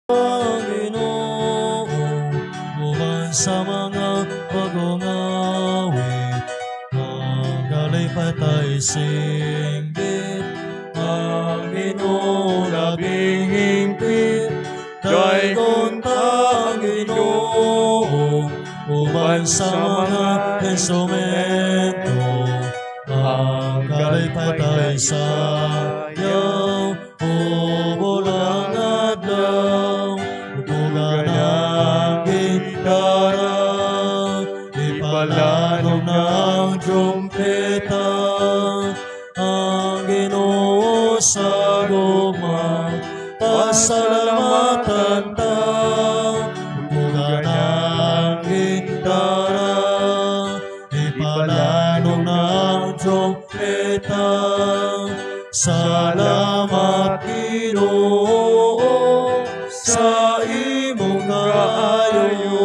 Ang Ginoo uban sa mga bagong awit, ang kalipay tay singgit. Ang Ginoo labing hingpit, daygon ta ang Ginoo uban sa mga instrumento, ang kalipay tay sayaw. Hubol ang adlaw, tugan ang gitara, ipalanog na ang trumpeta. Ang Ginoo sa gugma, pasalamatan ta. Tugan ang gitara, ipalanog na ang trumpeta. Salamat, Ginoo, sa imong kaayo.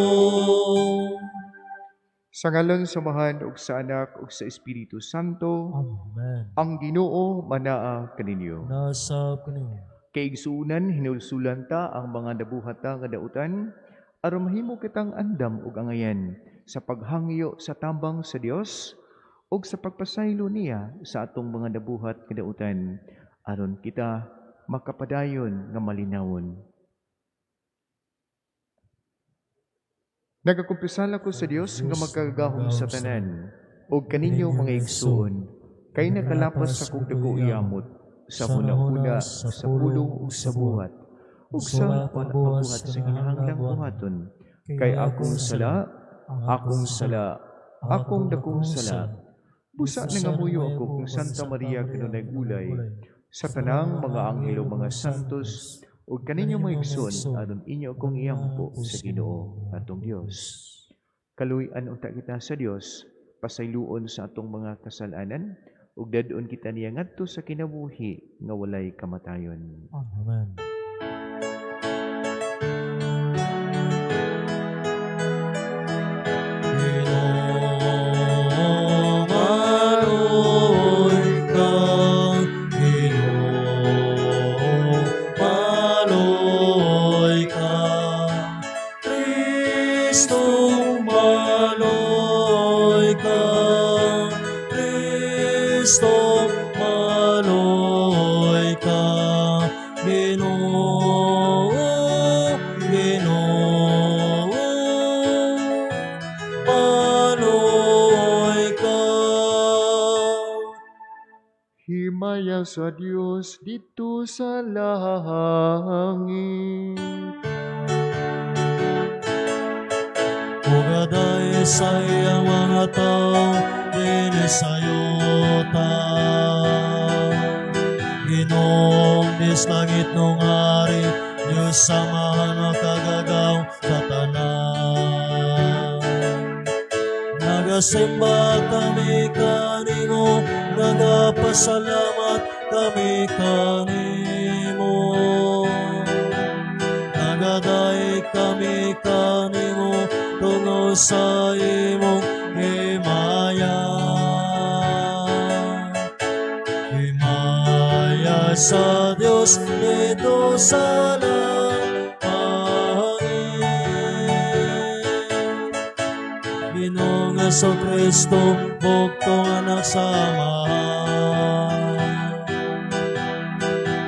Sa ngalan sa Amahan ug sa Anak ug sa Espiritu Santo. Amen. Ang Ginoo manaa kaninyo. Nasa kanimo. Kaigsuonan, hinulsulan ta ang mga nabuhat ta nga dautan aron mahimo kitang andam ug angayan sa paghangyo sa tambang sa Dios ug sa pagpasaylo niya sa atong mga nabuhat nga dautan aron kita makapadayon nga malinawon. Nagakumpisal ako sa Dios nga makagagahom sa tanan ug kaninyo, mga igsuon, kay nakalapas akong dako yamot sa hunahuna, sa pulong ug sa buhat ug sa pagbuhat sa kinahanglang buhaton, kay akong sala, akong sala, akong dakong sala. Busa nangamuyo ako kang Santa Maria kanunay ulay, sa tanang mga anghel ug mga santos, ug kaninyo, mga igsoon, aron inyo akong iampo sa Ginoo atong Dios. Kaluy-an unta kita sa Dios, pasayloon sa atong mga kasalanan ug dad-on kita niya ngadto sa kinabuhi nga walay kamatayon. Amen. Ginoo, maluoy ka. Ginoo, maluoy ka. Kristo, maluoy ka. Kristo, maluoy ka. Ginoo, Ginoo, maluoy ka. Himaya sa Dios didto sa langit. Ug aday sa iyang mga tao dinhi sa yuta. Ginoong Diyos, langitnong Hari, Diyos Amahan, makagagahom sa tanan. Nagasimba kami kanimo, nagapasalamat kami kanimo. Nagadaig kami kanimo tungod sa imong himaya. Himaya sa Dios didto sa langit. Ginoong Kristo, bugtong Anak sa Amahan.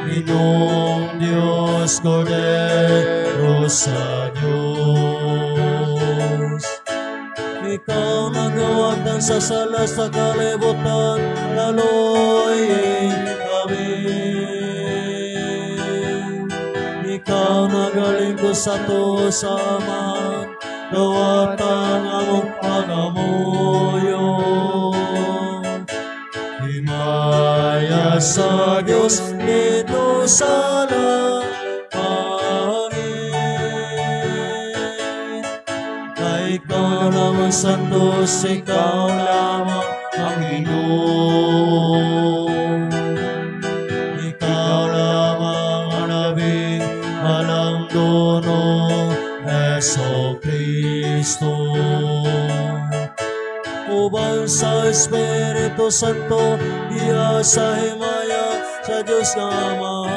Ginoong Diyos, Kordero sa Diyos. Ikaw nagawagtang sa sala sa kalibutan, kaluoyi kami. Ikaw nagalingkod sa tuo sa Amahan, dawata ang among pangamuyo. Himaya sa Diyos didto sa langit. Kay ikaw lamang santos, ikaw lamang ang Ginoo. Ikaw lamang ang labing malandunong Heso Kristo. Uban sa Espiritu Santo, diha sa himaya sa Diyos nga Amahan.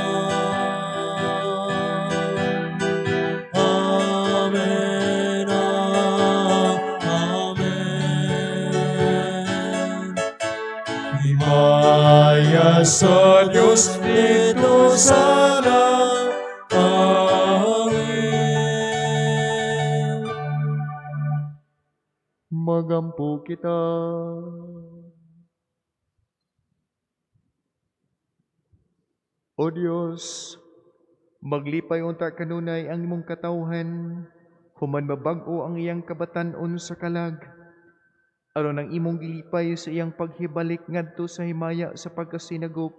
sa Dios dito sa langit. Magampo kita. O Dios, maglipay unta kanunay ang imong katawhan, human mabag-o ang iyang kabatan-on sa kalag. Aron ang imong gilipay sa iyang paghibalik ngadto sa himaya sa pagkasinagop,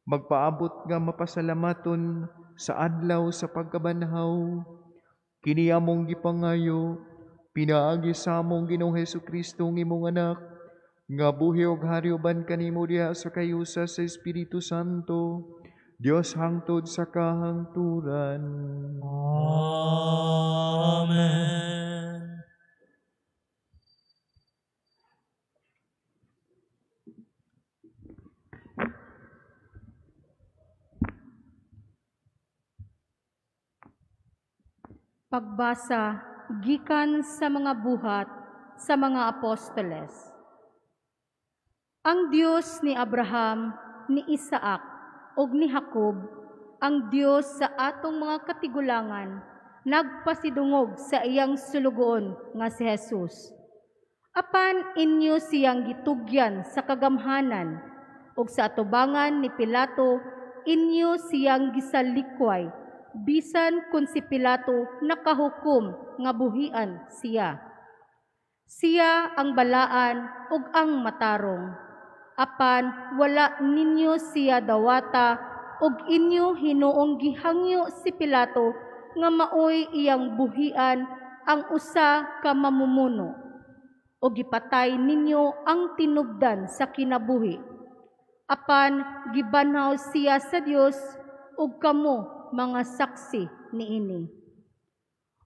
magpaabot nga mapasalamaton sa adlaw sa pagkabanhaw. Kini among gipangayo, pinaagi sa among Ginoong Hesukristo ng imong anak, nga buhi og hari uban kanimo diha sa kayusa sa Espiritu Santo, Dios hangtod sa kahangturan. Amen. Pagbasa gikan sa mga buhat sa mga apostoles. Ang Dios ni Abraham, ni Isaac ug ni Jacob, ang Dios sa atong mga katigulangan, nagpasidungog sa iyang sulugoon nga si Jesus. Apan inyo siyang gitugyan sa kagamhanan ug sa atubangan ni Pilato inyo siyang gisalikway, bisan kun si Pilato nakahukom nga buhian siya. Siya ang balaan ug ang matarong. Apan wala ninyo siya dawata ug inyo hinuong gihangyo si Pilato nga maoy iyang buhian ang usa ka mamumuno. O gipatay ninyo ang tinubdan sa kinabuhi. Apan gibanhaw siya sa Dios ug kamo mga saksi niini.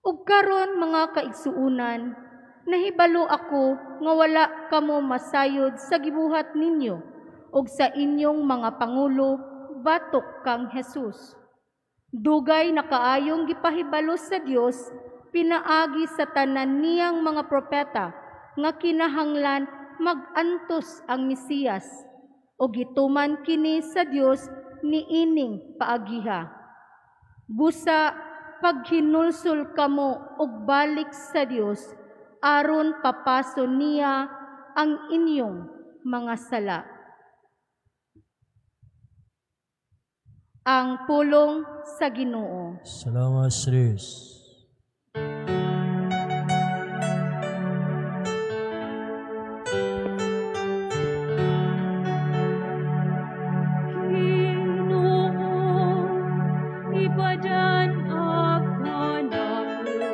Ug karon mga kaigsuonan, nahibalo ako nga wala kamo masayod sa gibuhat ninyo ug sa inyong mga pangulo batok kang Jesus. Dugay na kaayong gipahibalo sa Dios pinaagi sa tanan niyang mga propeta nga kinahanglan mag-antos ang Mesiyas o gituman kini sa Dios niining paagiha. Busa paghinulsol kamo og balik sa Dios aron papaso niya ang inyong mga sala. Ang pulong sa Ginoo. Salamat sa Diyos. Ginoo, ipadan-ag kanako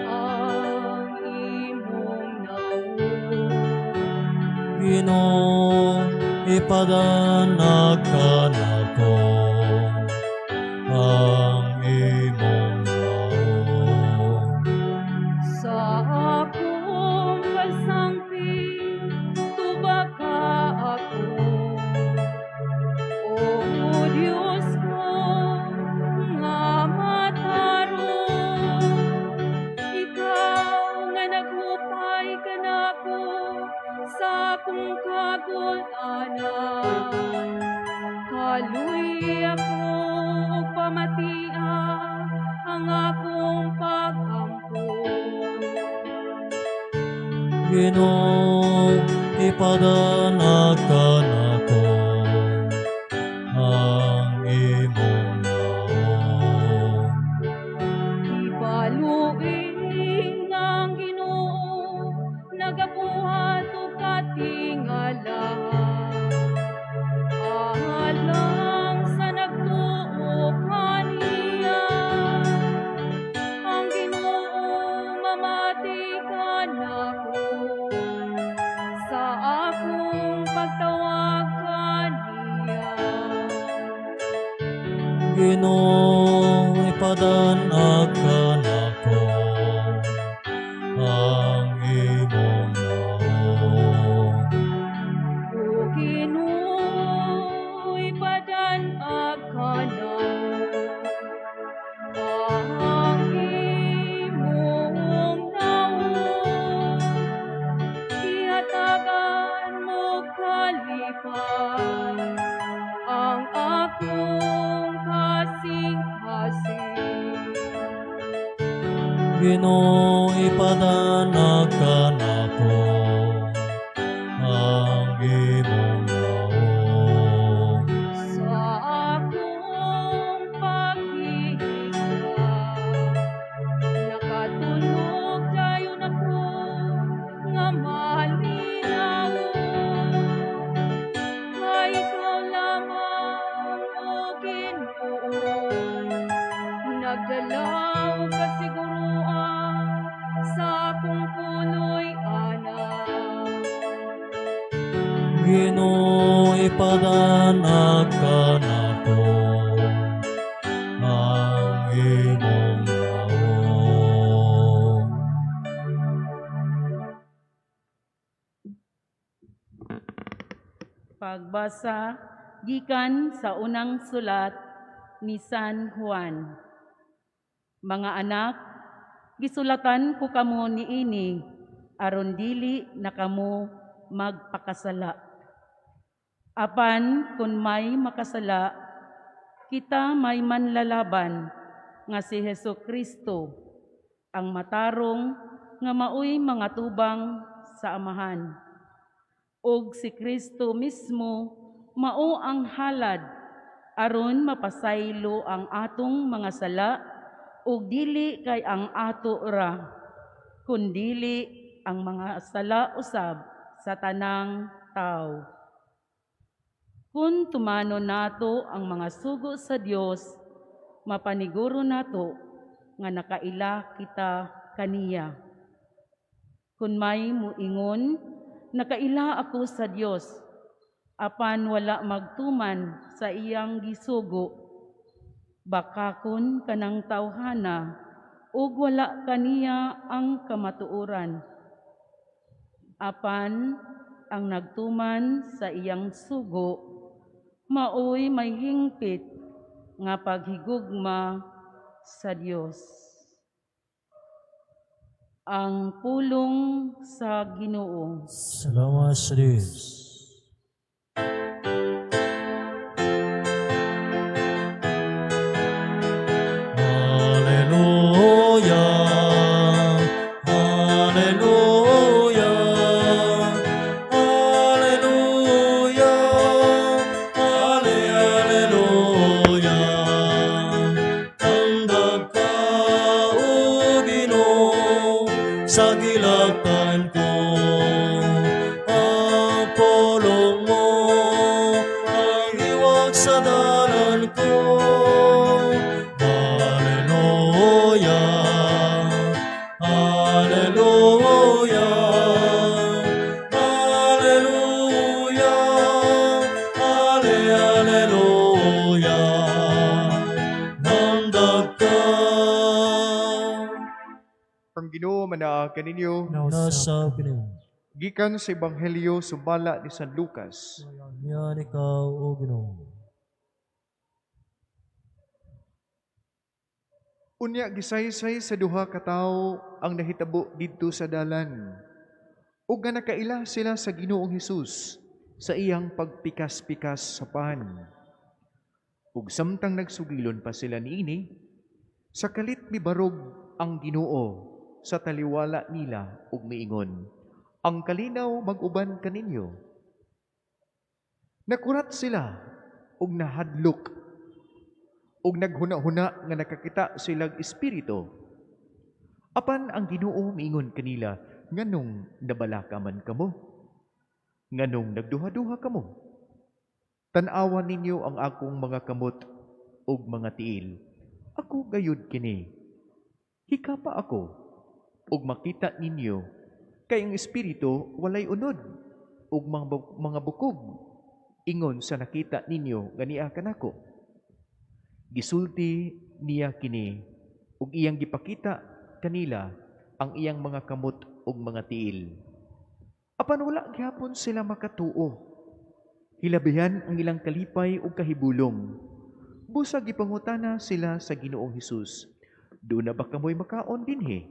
ang imong nawong. Ginoo, ipadanag kanako ang imong naong. Sa akong pasangpit, tubag ka ako. O Diyos ko, nga matarong, ikaw nga naghupay kanako sa akong kagul-anan. Kaluy ako ug pamatia ang akong pag-ampo. Ginoo, ipadanag kanako ang imong naong. Hibaloi nga ang Ginoo nagabuhat og katingala alang sa nagtuo kaniya. Ang Ginoo mamati kanako sa akong pagtawag kaniya. Ginoo, ipadanag kanako ang imong naong. O Ginoo, ipadan-ag kanamo ang imong nawong. Ihatagan mo kalipay. Ginoo, ipadanag kanako ang imong naong. Sa akong paghigda, nakatulog dayon ako nga malinawon. Kay ikaw lamang, O Ginoo, nagdala og kasiguruan sa akong puloy-anan. Ginoo, ipadanag kanako ang imong naong. Pagbasa gikan sa unang sulat ni San Juan. Mga anak, gisulatan ko kamo niini aron dili na kamo magpakasala. Apan kun may makasala, kita may manlalaban nga si Hesus Kristo, ang matarong nga maoy mangatubang sa Amahan. Og si Kristo mismo mao ang halad aron mapasaylo ang atong mga sala, ug dili kay ang ato ra, kundili ang mga sala usab sa tanang tawo. Kung tumanon nato ang mga sugo sa Dios, mapaniguro nato nga nakaila kita kaniya. Kung may muingon, "Nakaila ako sa Dios," apan wala magtuman sa iyang gisugo, bakakon kanang tawhana ug wala kaniya ang kamatuoran. Apan ang nagtuman sa iyang sugo, maoy may hingpit nga paghigugma sa Dios. Ang pulong sa Ginoo. Salamat sa Dios. Alleluia, Alleluia, Alleluia, Ale, Alleluia. Tandag ka, O Ginoo, sa gilaktan ko. Ang pulong mo ang iwag sa dalan ko. Alleluia, Alleluia, Alleluia, Ale, Alleluia. Nandag ka. Ang Ginoo manaa kaninyo. Nasa Ginoo. Gikan sa Ebanghelyo sumala ni San Lucas. Yan ikaw, O Ginoo. Unya gisaysay sa duha ka tawo ang nahitabo didto sa dalan. Ug nga nakaila sila sa Ginoong Hesus sa iyang pagpikas-pikas sa pan. Ug samtang nagsugilon pa sila niini, sa kalit mibarog ang Ginoo sa taliwala nila ug miingon, "Ang kalinaw mag-uban kaninyo." Nakurat sila ug nahadlok ug naghuna-huna nga nakakita silag espiritu. Apan ang Ginoo miingon kanila, "Nganong nabalaka man kamo? Nganong nagduha-duha kamo? Tan-awa ninyo ang akong mga kamot ug mga tiil. Ako gayud kini. Hikapa ako ug makita ninyo kay ang espiritu walay unod ug mga bukog ingon sa nakita ninyo nga niya kanako." Gisulti niya kini ug iyang gipakita kanila ang iyang mga kamot ug mga tiil. Apan wala gihapon sila makatuo. Hilabihan ang ilang kalipay ug kahibulong. Busag gipangutana sila sa Ginoong Hesus, "Duna ba kamoy makaon dinhi?"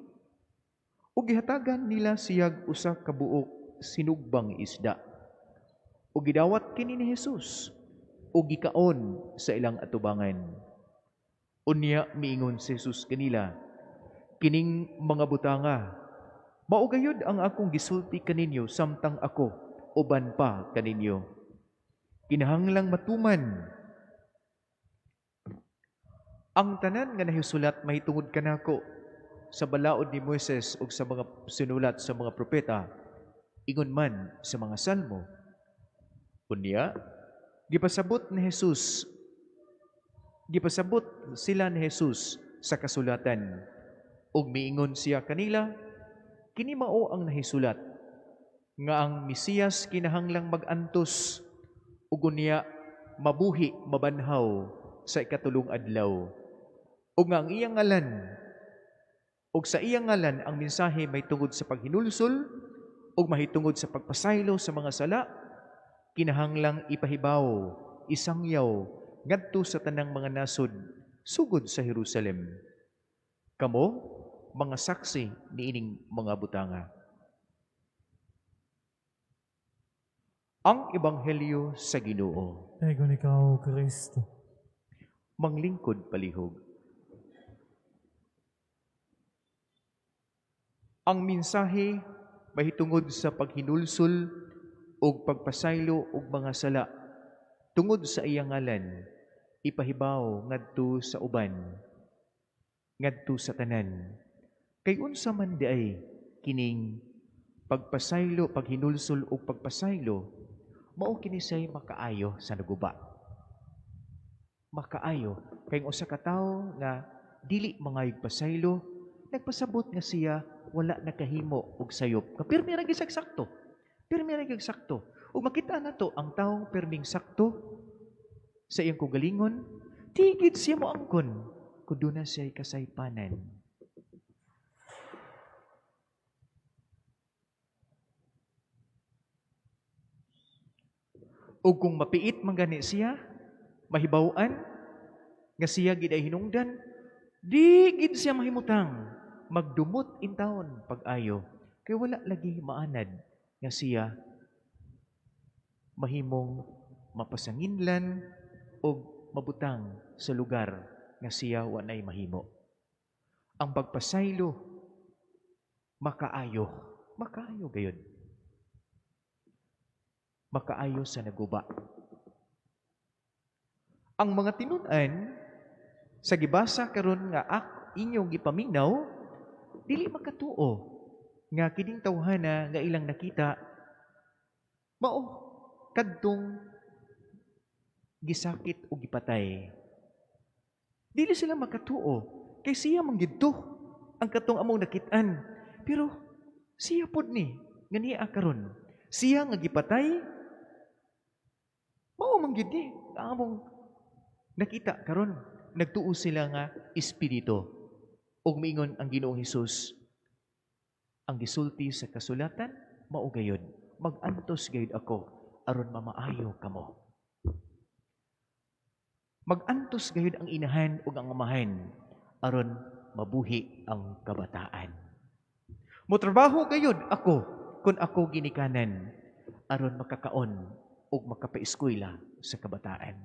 Ug gihatagan nila siyag usa ka buok sinugbang isda. Ug gidawat kini ni Hesus ug gikaon sa ilang atubangan. Unya miingon si Jesus kanila, Kining mga butanga, mao gayud ang akong gisulti kaninyo samtang ako uban pa kaninyo. Kinahanglang matuman ang tanan nga nahisulat mahitungod kanako sa balaod ni Moises ug sa mga sinulat sa mga propeta, ingon man sa mga salmo. Unya, gipasabot sila ni Jesus sa kasulatan, ug miingon siya kanila, "Kini mao ang nahisulat, nga ang Mesiyas kinahanglang mag-antos ug unya mabuhi, mabanhaw sa ikatulong adlaw, ug nga ang iyang ngalan ug sa iyang ngalan ang mensahe mahitungod sa paghinulsol ug mahitungod sa pagpasaylo sa mga sala kinahanglang ipahibaw, isangyaw ngadto sa tanang mga nasod, sugod sa Jerusalem. Kamo mga saksi niining mga butanga." Ang Ebanghelyo sa Ginoo. Daghon ikaw, Kristo. Manglingkod palihog. Ang mensahe mahitungod sa paghinulsol ug pagpasaylo og mga sala tungod sa iyang ngalan ipahibaw ngadto sa uban, ngadto sa tanan. Kay unsa man diay kining pagpasaylo, paghinulsol ug pagpasaylo, mao kini say makaayo sa naguba. Makaayo kay ang usa ka tawo nga dili mangayog pasaylo, nagpasabot nga siya wala nakahimo og sayop. Nga pirmi ra gyud sakto. Pirmi ra gyud sakto. Ug makita nato ang taong pirming sakto sa iyang kaugalingon, tigid siya moangkon kun duna siya'y kasaypanan. Ug kung mapiit man gani siya, mahibaw-an nga siya gid ay hinungdan, di gid siya mahimutang magdumot intawon pag-ayo, kay wala lagi maanad nga siya mahimong mapasanginlan og mabutang sa lugar nga siya wa nay mahimo. Ang pagpasaylo makaayo, makaayo gayud. Makaayo sa naguba. Ang mga tinun-an sa gibasa karon nga inyong gipaminaw, dili makatuo nga kining tawhana nga ilang nakita mao kadtong gisakit o gipatay. Dili sila makatuo kay siya man gid to ang katong among nakit-an. Pero siya pod ni nga niya karon. Siya nga gipatay, mao man gid ni ang among nakita karon. Nagtuo sila nga espiritu. Ug miingon ang Ginoong Hesus, ang gisulti sa kasulatan mao gayud, mag-antos gayud ako aron mamaayo kamo. Mag-antos gayud ang inahan ug ang amahan aron mabuhi ang kabataan. Motrabaho gayud ako kun ako ginikanan aron makakaon ug makapaeskwela sa kabataan.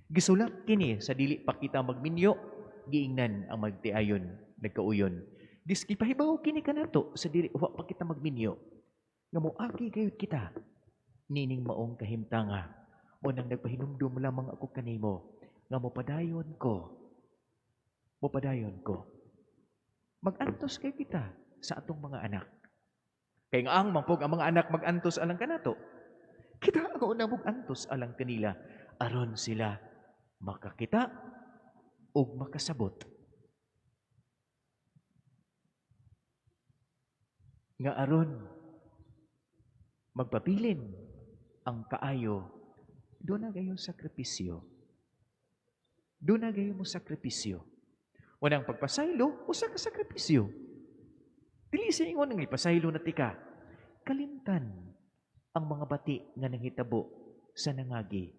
Gisulat kini sa dili pa kita magminyo, giingnan ang magtiayon, nagkauyon. Gipahibaw kini kanato sa dili wa pa kita magminyo, nga moagi gayud kita nining maong kahimtanga. O nang nagpahinumdum lamang ako kanimo nga mopadayon ko, mopadayon ko. Magantos kay kita sa atong mga anak. Kay nga ang mangpog ang mga anak magantos alang kanato. Kita ang una magantos alang kanila aron sila makakita ug makasabot. Nga aron magpabilin ang kaayo, doon na gayon sakripisyo. Doon na gayon mo sakripisyo. Unang pagpasaylo, usa ka sakripisyo. Dili sa ingon nga ipasaylo na tika. Kalimtan ang mga bati nga nanghitabo sa nangagi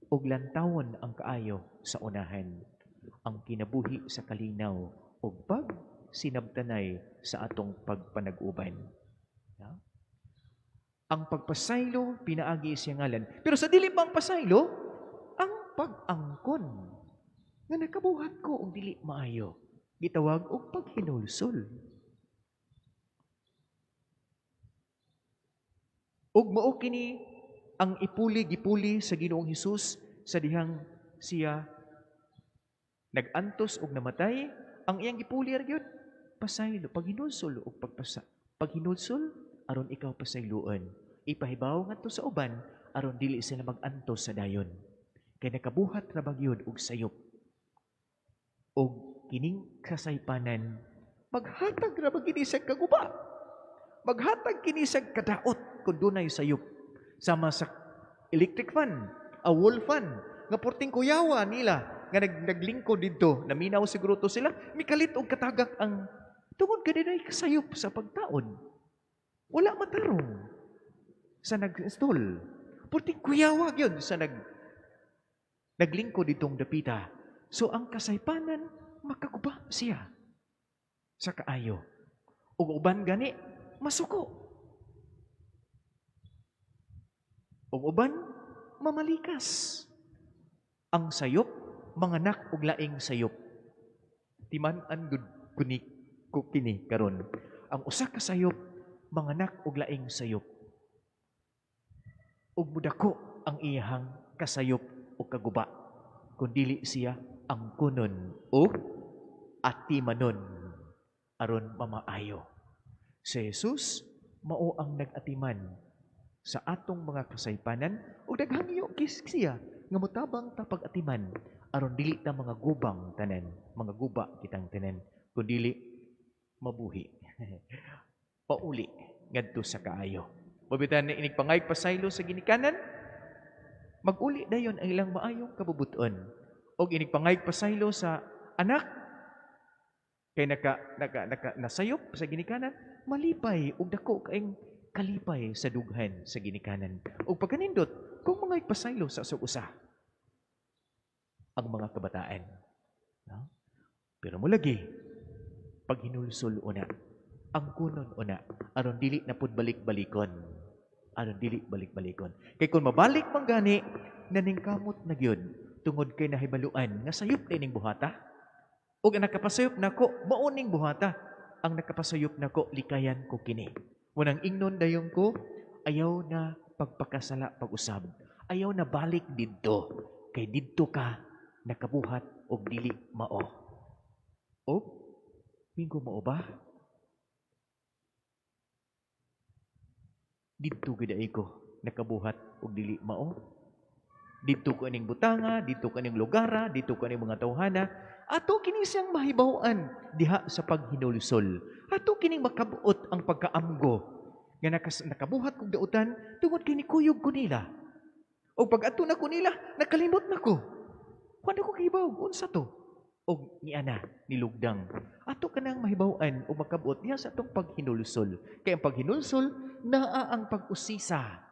ug lantawon ang kaayo sa unahan, ang kinabuhi sa kalinaw ug pag sinabtanay sa atong pagpanag-uban. No? Ang pagpasaylo, pinaagi siya ngalan. Pero sa dili pa ang pasaylo, ang pag-angkon nga nakabuhat ko og dili maayo. Gitawag og paghinulsol. Ug mao kini ang ipuli gipuli sa Ginoong Hesus sa dihang siya nag-antos og namatay, ang iyang gipuli ra gyud pasaylo, paghinulsol og pagpasa. Paghinulsol aron ikaw pasayloon. Ipahibaw ngadto sa uban aron dili sila mag-antos sa dayon. Kay nakabuhat ra ba gyud og sayop. Og kining kasaypanan maghatag ra ba kini sa kaguba. Maghatag kini sa kadaot kung dunay sayop. Sama sa electric fan, a wall fan, nga porting kuyawa nila, nga naglingkod didto, naminaw siguro to sila, mikalit og katagak ang tungod ka dinay kasayop sa pagtaod. Wala matarong sa nag-install. Porting kuyawa gyud sa naglingkod ditong dapita. So ang kasaypanan, makaguba siya sa kaayo. Ug uban gani, masuko. Ug uban, mamalikas. Ang sayop, manganak og laing sayop. Timan-an gud kuni ko kini karon. Ang usa ka sayop, manganak og laing sayop. Ug mudako ang iyahang kasayop o kaguba, kun dili siya ang kunon o atimanon aron mamaayo. Si Jesus mao ang nag-atiman sa atong mga kasaypanan ug naghangyo siya nga motabang ta pag-atiman aron dili ta mga gubang tanan, mga guba kitang tanan, kun dili mabuhi. Pauli ngadto sa kaayo. Mabitan na inig pangay pasaylo sa ginikanan, maguli dayon ang ilang maayong kabubuton. Og inig pangay pasaylo sa anak kay naka nasayop sa ginikanan, malipay og dako kaayong kalipay sa dughan sa ginikanan. Og pagkanindot kung mga ipasaylo sa usag usa ang mga kabataan. No? Pero mulagi paghinulsol una, ang kunon una, aron dili na pud balik-balikon. Aron dili balik-balikon. Kay kung mabalik man gani, naningkamot na gyud tungod kay nahibaluan nga sayop na ining buhata. Og ang nakapasayop nako, mao ning buhata. Ang nakapasayop nako, likayan ko kini. Munang ingnon dayon ko, ayaw na pagpakasala pag-usab. Ayaw na balik didto. Kay didto ka nakabuhat og dili mao. Og minggo mao ba? Didto gid ay ko nakabuhat og dili mao. Didto ko aning butanga, didto ko aning lugara, didto ko aning mga tawhana. Ato kini siyang mahibaw-an diha sa paghinulsol. Ato kining makabuot ang pagkaamgo nga nakabuhat kog dautan tungod kay nikuyog ko nila. Og pag ato na ko nila, nakalimot na ko. Kuan ako kahibaw, unsa to? Og niana, nilugdang. Ato kanang mahibaw-an o makabuot diha sa atong paghinulsol. Kay ang paghinulsol, naa ang pag-usisa,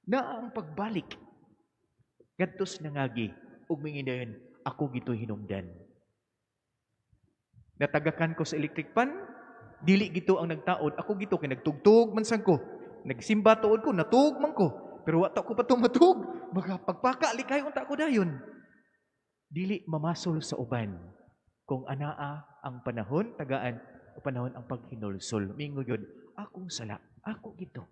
naa ang pagbalik. Gadtos nangagi, ug mingindayon, ako gito'y hinungdan. Natagakan ko sa electric pan, dili gito ang nagtaod, ako gito kay nagtugtog man sang ko. Nagsimba tuod ko, natug man ko. Pero wa ta ko pa tumatug. Baka pagpaka, likay unta ko dayon. Dili mamasol sa uban. Kung anaa ang panahon, tagaan, o panahon ang paghinulsol. Mingo yun, akong sala, ako gito.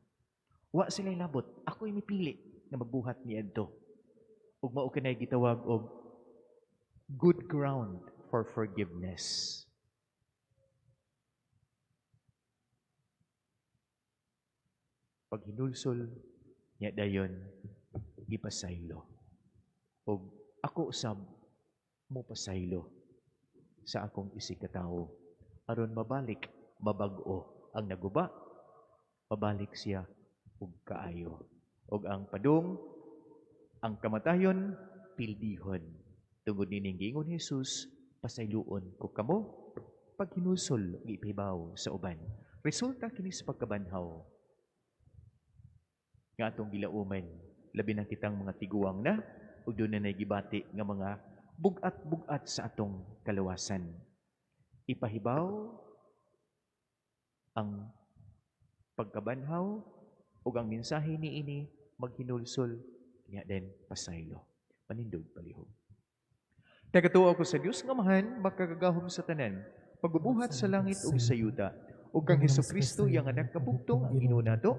Wa sila'y labot, ako'y mipili na magbuhat niadto. Ug mao kanay gitawag og good ground for forgiveness. Paghinulsol niya dayon gipasaylo. Og ako usab mo pasaylo sa akong isig katawo aron mabalik mabag-o ang naguba, mabalik siya og kaayo. Og ang padung, ang kamatayon, pildihon. Tungod nining giingon ni Jesus, pasayloon ko kamo paghinulsol ug ipahibaw sa uban. Resulta kini sa pagkabanhaw nga atong gilauman, labi na kitang mga tiguang na ug doon na gibati nga mga bug-at-bug-at sa atong kalawasan. Ipahibaw ang pagkabanhaw ug ang mensahe niini maghinulsol niya din pasaylo. Panindog palihog. Nagatuo ako sa Dios nga Amahan, makagagahom sa tanan, pagbubuhat sa langit ug sa yuta, ug kang Hesukristo iyang anak nga bugtong ang Ginoo nato,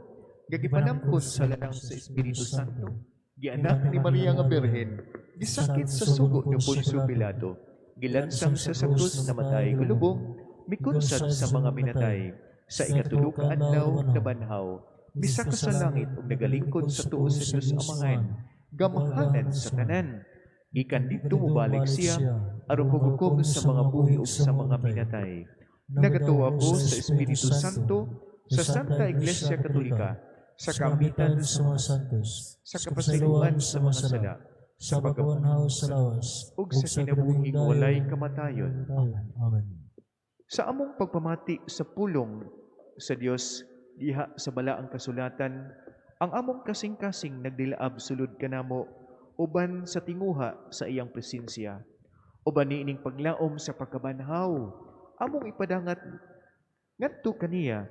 nga gipanampon sa lanang sa Espiritu Santo, gianak ni Maria nga Birhen, gisakit sa sugo ni Poncio Pilato, gilansang siya sa krus, namatay, gilubong, mikunsad sa mga minatay, sa ikatulo ka adlaw nabanhaw, misaka sa langit ug nagalingkod sa tuo sa Dios Amahan, gamhanan sa tanan. Gikan didto mobalik siya aron maghukom sa mga buhi ug sa mga minatay. Nagatuo ako sa Espiritu Santo, sa Santa Iglesia Katolika, sa kaamitan sa mga santos, sa kapasayloan sa mga sala, sa pagkabanhaw sa lawas, ug sa kinabuhing walay kamatayon. Amen. Sa among pagpamati sa pulong sa Dios diha sa balaang kasulatan, ang among kasing-kasing nagdilaab sulod kanamo uban sa tinguha sa iyang presensya. Uban niining paglaom sa pagkabanhaw, among ipadangat ngadto kaniya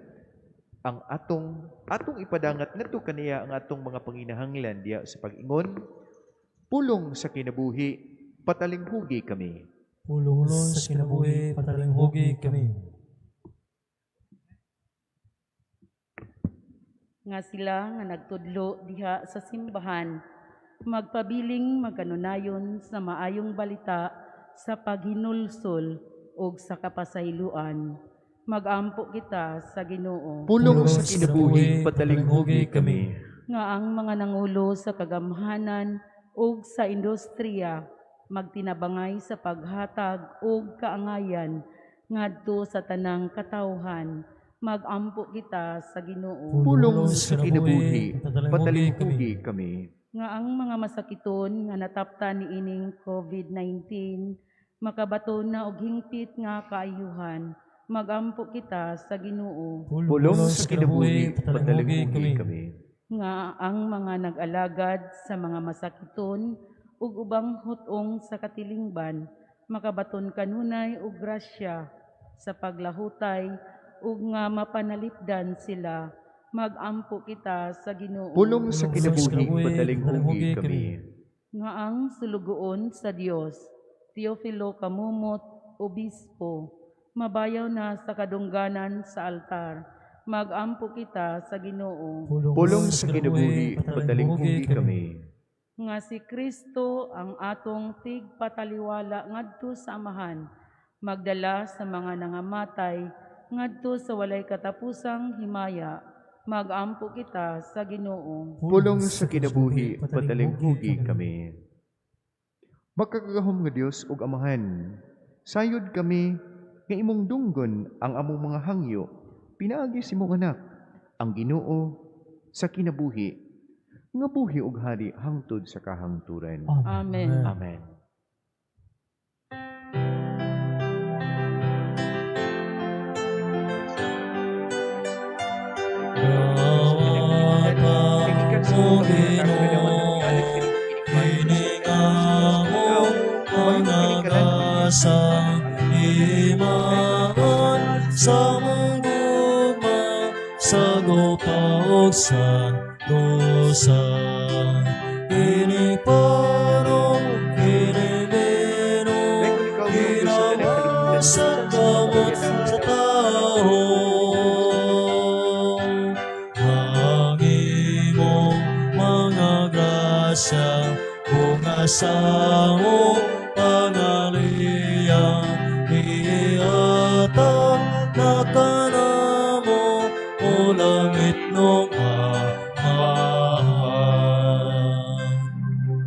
ang atong atong ipadangat ngadto kaniya ang atong mga panginahanglan diha sa pag-ingon, "Pulong sa kinabuhi, patalinghugi kami." Pulong sa kinabuhi, patalinghugi kami. Nga sila nga nagtudlo diha sa simbahan magpabiling magkanunayon sa maayong balita sa paghinulsol ug sa kapasayloan. Magampo kita sa Ginoo. Pulong sa kinabuhi, patalinghugi kami. Nga ang mga nangulo sa kagamhanan ug sa industriya magtinabangay sa paghatag og kaangayan ngadto sa tanang katawhan. Magampo kita sa Ginoo. Pulong sa kinabuhi, patalinghugi kami. Nga ang mga masakiton nga nataptan niining COVID-19 makabaton na og hingpit nga kaayuhan. Magampo kita sa Ginoo. Pulong sa kinabuhi, patalinghugi kami. Nga ang mga nag-alagad sa mga masakiton ug ubang hut-ong sa katilingban makabaton kanunay og grasya sa paglahutay ug nga mapanalipdan sila. Magampo kita sa Ginoo. Pulong sa kinabuhi, patalinghugi kami. Nga ang sulugoon sa Dios, Teofilo Kamumot, Obispo, mabayaw na sa kadungganan sa altar. Magampo kita sa Ginoo. Pulong sa kinabuhi, patalinghugi kami. Nga si Kristo ang atong tigpataliwala ngadto sa Amahan, magdala sa mga nangamatay ngadto sa walay katapusang himaya. Magampo kita sa Ginoo. Pulong sa kinabuhi, patalinghugi kami. Makagagahom nga Dios ug Amahan, sayod kami nga imong dunggon ang among mga hangyo pinaagi sa imong anak, ang Ginoo sa kinabuhi, nga buhi ug hari hangtod sa kahangturan. Amen. Amen. Dawata o Ginoo, kini among mga kasang imaan sa mong gugma sa gopa ug santosa. Kini parong, kini meno, ginawa sa kamot sa tao. Ang imong mga grasya, bunga sa among pangaliyang, iatag na kanamo o langit nung Amahan.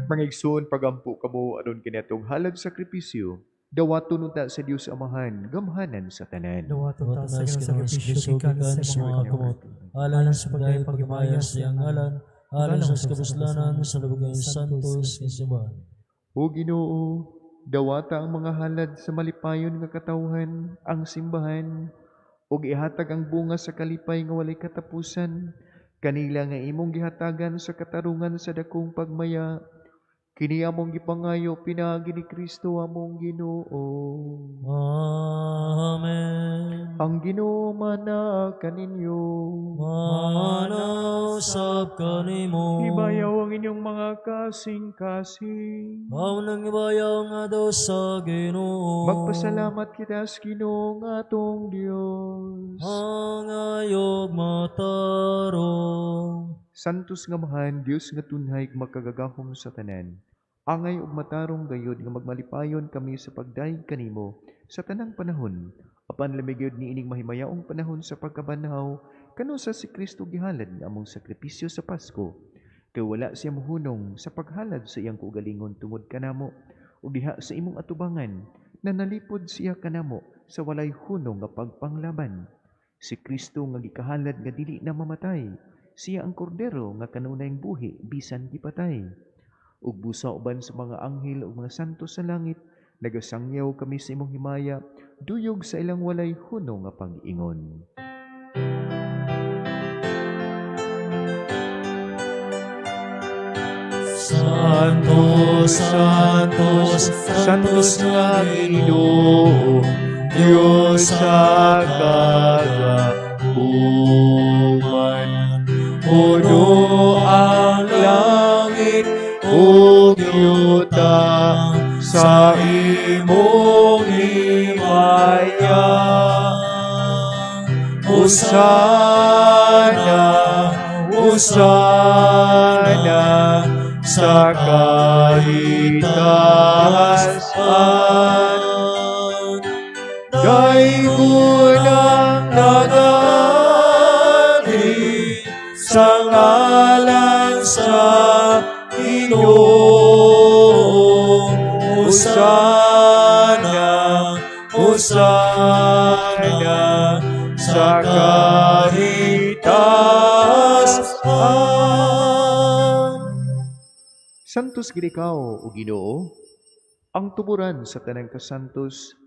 Mga igsoon, pagampo kamo aron kinatong halad sakripisyo, dawaton unta sa Dios Amahan, gamhanan sa tanan. Dawaton ta sa Sa Ginoong sakripisyo sakripisyo gikan gikan sa sa mga mga kamot. Alan sa pagdayon pagmaya sa iyang ngalan, alan sa kabuslanan sa lubog santos nga simbahan. O Ginoo, dawata ang mga halad sa malipayon nga katawhan, ang simbahan, ug ihatag ang bunga sa kalipay nga walay katapusan, kanila nga imong gihatagan sa katarungan sa dakong pagmaya. Kini among gipangayo pinaagi ni Kristo among Ginoo. Amen. Ang Ginoo mana kaninyo. Mana usab kanimo. Hibayaw ang inyong mga kasing-kasing. Aw nang ibayaw nga daw sa Ginoo. Magpasalamat kita sa Ginoo nga atong Dios. Ang ayog matarong. Santos nga Amahan, Dios nga tunhay makagagahom sa tanan. Angay ug matarong gayod nga magmalipayon kami sa pagdayeg kanimo sa tanang panahon. Apan lami gyud niining mahimayaong panahon sa pagkabanhaw kano sa si Kristo gihalad nga among sakripisyo sa Pasko. Kay wala siya mohunong sa paghalad sa iyang kaugalingon tungod kanamo ug diha sa imong atubangan na nalipod siya kanamo sa walay hunong nga pagpanglaban. Si Kristo nga gikahalad nga dili na mamatay, siya ang kordero nga kanunayng buhi bisan gipatay. Ug busa uban sa mga anghel ug mga santo sa langit, nagasangyaw kami sa imong himaya, duyog sa ilang walay hunong nga pag-ingon. Santo, Santo, Santos nga Ginoo, Dios sa kagahuman. Puno ang langit ug yuta sa imong himaya. Hosana, Hosana sa kahitasan. Daygon ang nagari sa ngalan sa Ginoo. Hosana, Hosana sa kahitasan. Santos gid ikaw, o Ginoo, ang tuburan sa tanang kasantos.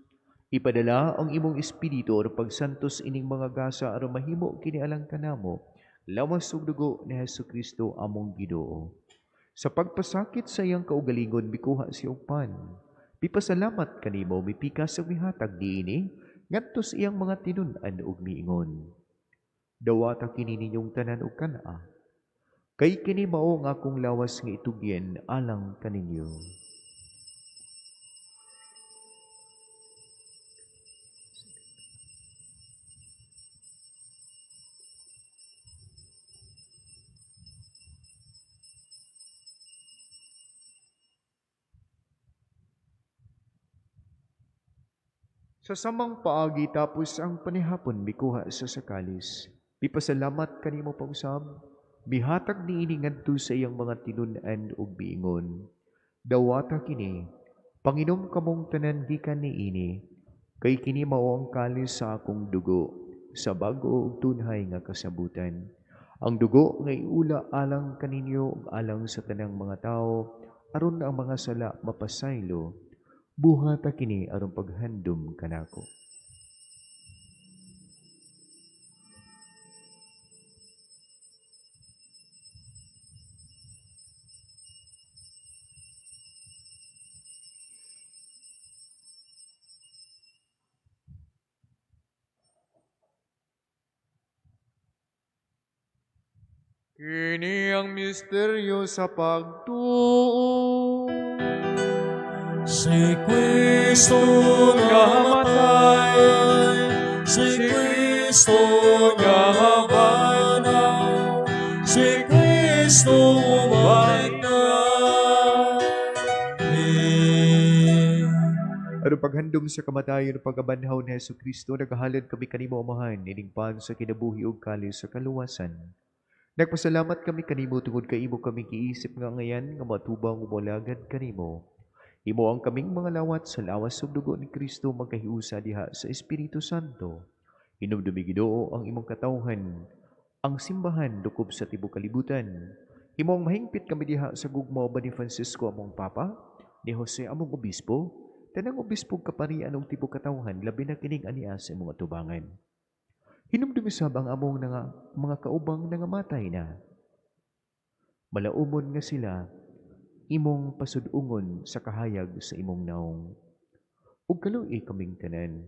Ipadala ang imong espiritu aron pagsantos ining mga gasa aron mahimo kini alang kanamo, lawas ug dugo ni Hesukristo among Ginoo. Sa pagpasakit sa iyang kaugalingon mikuha siya og pan. Mipasalamat kanimo, mipikas ug mihatag niini ngadto sa iyang mga tinun-an ug miingon. Dawata kini ninyong tanan og kan-a. Kay kini mao ang akong lawas nga itugyan alang kaninyo. Sa samang paagi tapos ang panihapon mikuha sa sakalis. Mipasalamat kanimo pausab, mihatag niini ngadto sa iyang mga tinun-an ug miingon. Dawata kini, panginom kamong tanan gikan niini, kay kini mao ang kalis sa akong dugo, sa bag-o ug tunhay nga kasabutan. Ang dugo nga iula alang kaninyo ug alang sa tanang mga tawo, aron ang mga sala mapasaylo. Buhata kini aron paghandom kanako. Kini ang misteryo sa pagtuo. Si Kristo namatay, si Kristo nahabanaw, si Kristo bumalik na. Amen. Aron paghandom sa kamatayon ug pagkabanhaw ni Hesukristo, nagahalad kami kanimo, Amahan, ining pan sa kinabuhi ug kalis sa kaluwasan. Nagpasalamat kami kanimo tungod kay imo kami giisip nga ngayan nga matubang ug molagad kanimo. Imo ang kaming mga lawat sa lawas ug dugo ni Kristo magkahiusa diha sa Espiritu Santo. Hinumdumi, Ginoo, ang imong katawhan, ang simbahan dukob sa tibuok kalibutan. Himong mahingpit kami diha sa gugma uban ni Francisco among Papa, ni Jose among Obispo, tanang obispo ug kaparian ug tibuok katawhan, labi na kining ania sa imong atubangan. Hinumdumi sab ang among mga kaubang nangamatay na. Malaumon nga sila, imong pasud-ungon sa kahayag sa imong naong. Ug kaluoy kaming tanan,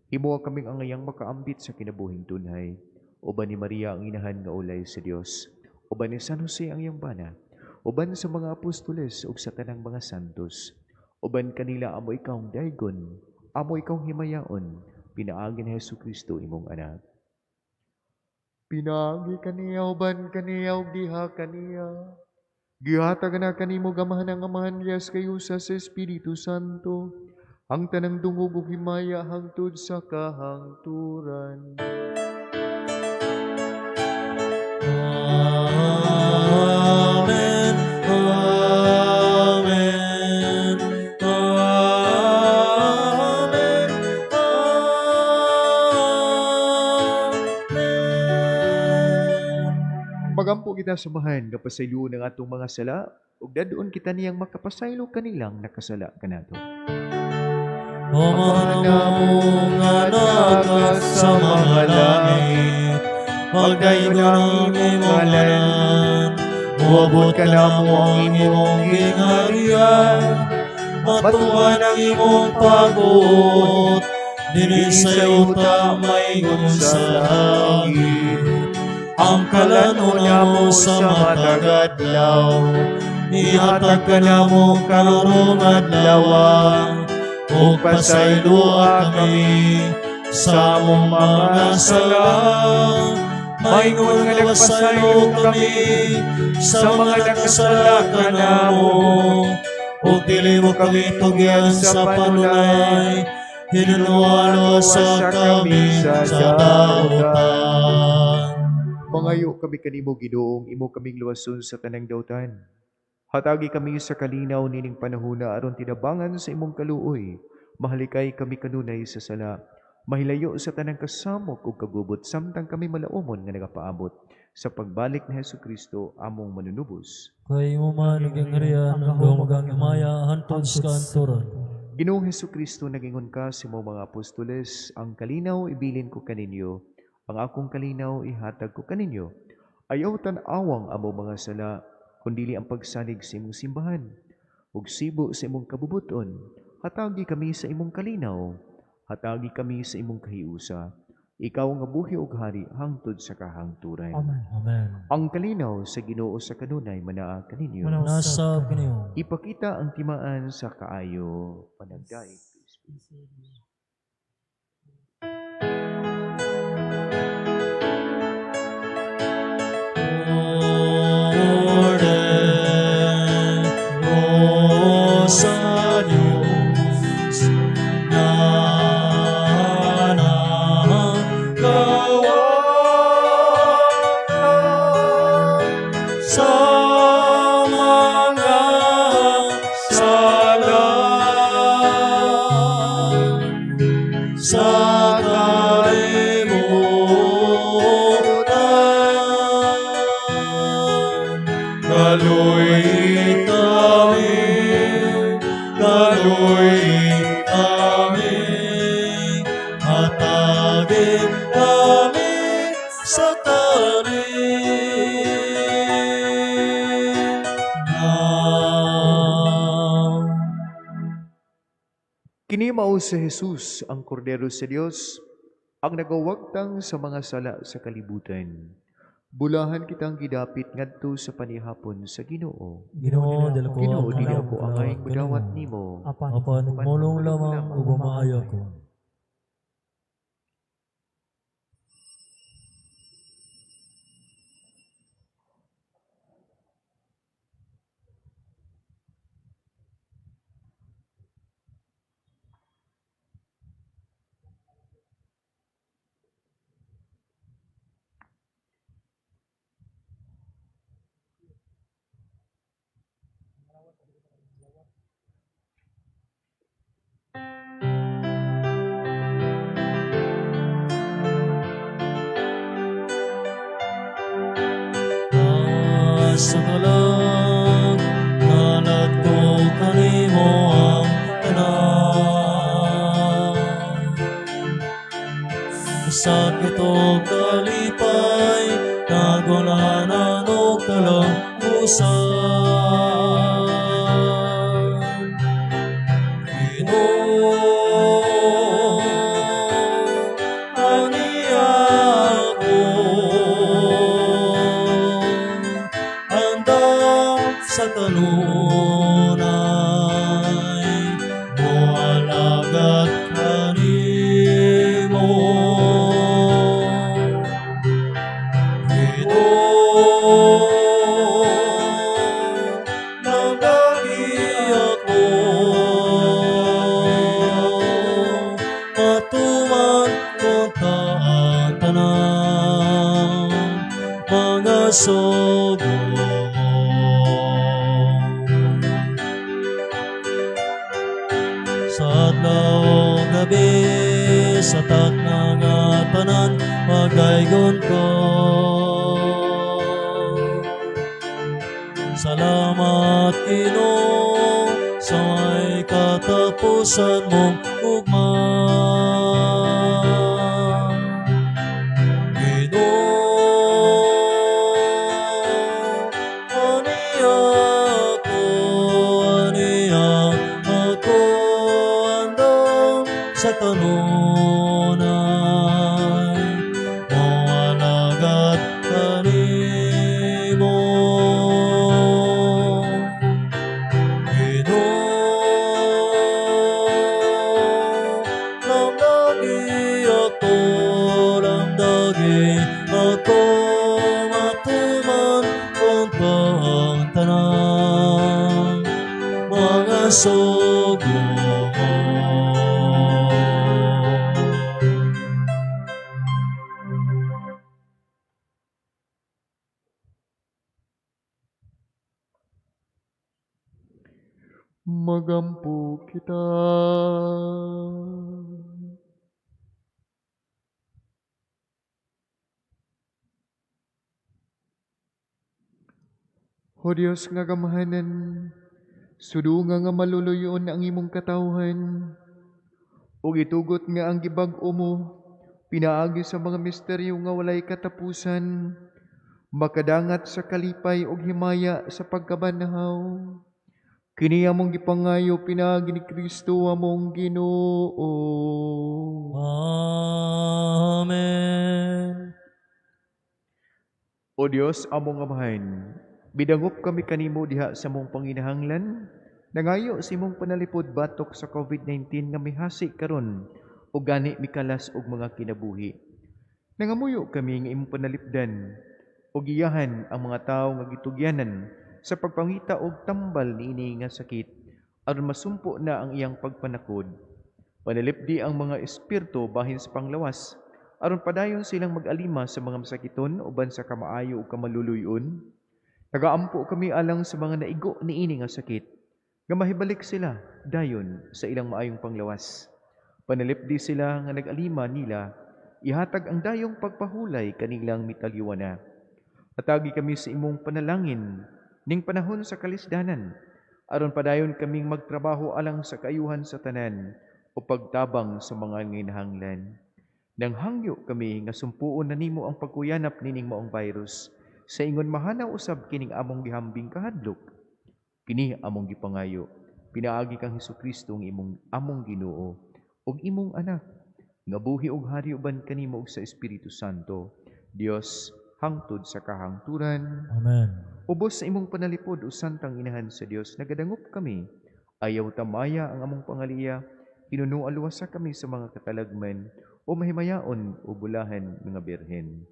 Himoa kaming angayang makaambit sa kinabuhing tunhay. Uban ni Maria ang inahan nga ulay sa Dios. Uban ni San Jose ang iyang bana. Uban sa mga apostoles ug sa tanang mga santos. Uban kanila amo ikawng daygon, amo ikawng himayaon, pinaagi ni Hesus Kristo imong anak. Pinaagi kaniya uban kaniya ug diha kaniya. Gihatag na kanimo gamahan ang Amahan Diyos kayo sa Espiritu Santo. Ang tanang dungog ug himaya hangtod sa kahangturan. Amen. Amen. Amen. Amen. Magampo kita sa Amahan nga pasayloon ang atong mga sala ug dadon kita niyang makapasaylo kanilang nakasala kanato. Ama namo nga naa sa mga langit, magdayon ang imong ngalan, moabot kanamo ang imong gingharian, matuman ang imong pag-uot, dinhi sa yuta maingon sa langit. Ang kalan-on namo sa matag adlaw, ihatag kanamo karong adlaw, ug pasayloa kami sa among mga sala, maingon nga nagpasaylo kami sa mga nakasala kanamo, ug dili mo kami tugyan sa panulay, hinunuan sa kami sa dautan. Mangayo kami kanimo Ginoong imo kaming luwason sa tanang dautan. Hatagi kami sa kalinaw nining panahona aron tinabangan sa imong kaluoy. Mahalikay kami kanunay sa sala. Mahilayo sa tanang kasamok ug kagubot samtang kami malaumon nga nagapaabot sa pagbalik ni Hesus Kristo among manunubos. Kay imo man ang gingharian, ang gahom ug ang himaya hantod sa kahangturan. Ginoong Hesus Kristo, nagingon ka sa imong mga apostoles, ang kalinaw ibilin ko kaninyo, ang akong kalinaw ihatag ko kaninyo. Ayaw tan-awang among mga sala, kundili ang pagsalig sa imong simbahan, ug sibo sa imong kabubuton. Hatagi kami sa imong kalinaw, hatagi kami sa imong kahiusa. Ikaw nga buhi ug hari hangtod sa kahangturan. Amen. Amen. Ang kalinaw sa Ginoo sa kanunay manaa kaninyo. Nasa kaniyo. Ipakita ang timaan sa kaayo panagdaig. Orden ko sa Diyos nga nakawala sa mga sala sa kalibutan. Kaluy kami, kaluy kami, hatagin kami sa kalinaw. Kini mao si Jesus ang Kordero sa Dios, ang nagawagtang sa mga sala sa kalibutan. Bulahan kitang gidapit ngadto sa panihapon sa Ginoo. Ginoo, dili ko Ginoo, dili angay ako angay mudawat nimo. Apan, Apan mulong lamang ug maayo ko. Sa kalag, nalad ko kanimo ang tanan. Sakit o kalipay, kagulanan o kalambusan. Ginoo, Matuman unta ang tanan mga sugo mo. Sa adlaw gabi, sa takna nga tanan, pagdaygon ko. Salamat, Ginoo, sa may katapusan mong ugma. Ginoo, aniya ako, aniya ako, andam sa kanunay, moalagad kanimo. Ginoo, lamdagi ako, lamdagi ako, matuman unta ang tanan mga sugo mo. Magampo kita. O Dios nga gamahanan, sudunga nga maluluyon ang imong katawhan, ug itugot nga ang gibag-o mo, pinaagi sa mga misteryo nga walay katapusan, makadangat sa kalipay ug himaya sa pagkabanhaw. Kini among gipangayo pinaagi ni Kristo among Ginoo. Amen. O Dios among Amahan, bidangop kami kanimo diha sa mong panginahanglan, nangayo sa imong panalipod batok sa COVID-19 nga mihasi karon o gani mikalas og mga kinabuhi. Nangamuyo kami nga imong panalipdan og giyahan ang mga tawo nga gitugyanan sa pagpangita og tambal niini nga sakit aron masumpo na ang iyang pagpanakod. Panalipdi ang mga espiritu bahin sa panglawas aron padayon silang mag-alima sa mga masakiton uban sa kamaayo ug kamaluluyon. Nagaampo kami alang sa mga naigo niini nga sakit nga mahibalik sila dayon sa ilang maayong panglawas. Panalipdi sila nga nag-alima nila, ihatag ang dayong pagpahulay kanilang mitalyuana. Atagi kami sa imong panalangin ning panahon sa kalisdanan, aron padayon kaming magtrabaho alang sa kaayuhan sa tanan o pagtabang sa mga nginahanglan. Nang hangyo kami nga sumpuon na nimo ang pagkuyanap nining maong virus, sa ingon mahanaw usab kining among gihambing kahadlok. Kini among gipangayo, pinaagi kang Hesukristo ang imong among Ginoo ug imong anak, nga buhi ug hari uban kanimo ug sa Espiritu Santo, Dios hangtod sa kahangturan. Amen. Ubos sa imong panalipod o santang inahan sa Dios, nagadangop kami. Ayaw tamaya ang among pangaliya, hinuno aluwasa kami sa mga katalagman o mahimayaon o bulahan mga birhen.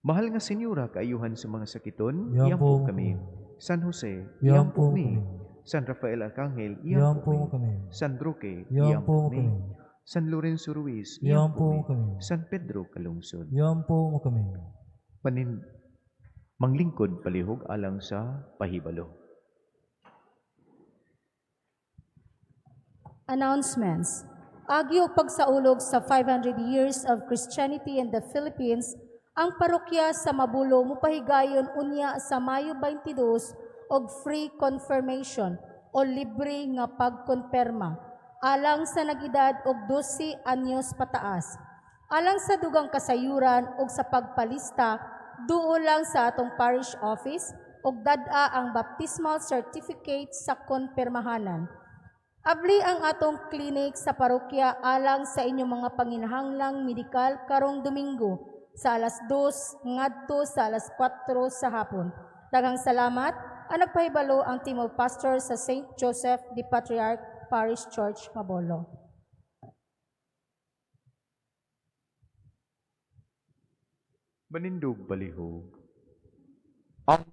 Mahal nga Senyora, kaayuhan sa mga sakiton, Iyan iyampo po kami. San Jose, Iyan iyampo po mi. kami. San Rafael Arcangel, Iyan iyampo po mi. kami. San Roque, Iyan iyampo po mi. kami. San Lorenzo Ruiz, Iyan iyampo po mi. kami. San Pedro Calungsod. Iyan po kami. Panin manglingkod palihog alang sa pahibalo. Announcements. Agi og pagsaulog sa 500 years of Christianity in the Philippines, ang parokya sa Mabulo mupahigayon unya sa Mayo 22 og free confirmation o libre nga pagkonperma alang sa nag-edad og 12 anyos pataas. Alang sa dugang kasayuran og sa pagpalista, duol lang sa atong parish office og dad-a ang baptismal certificate sa konpermahanan. Abli ang atong clinic sa parokya alang sa inyong mga panginahanglang medikal karong Domingo sa alas 2 ngadto sa alas 4 sa hapon. Daghang salamat. Ang nagpahibalo ang team of pastors sa St. Joseph the Patriarch Parish Church, Mabolo. Manindog palihog. Ang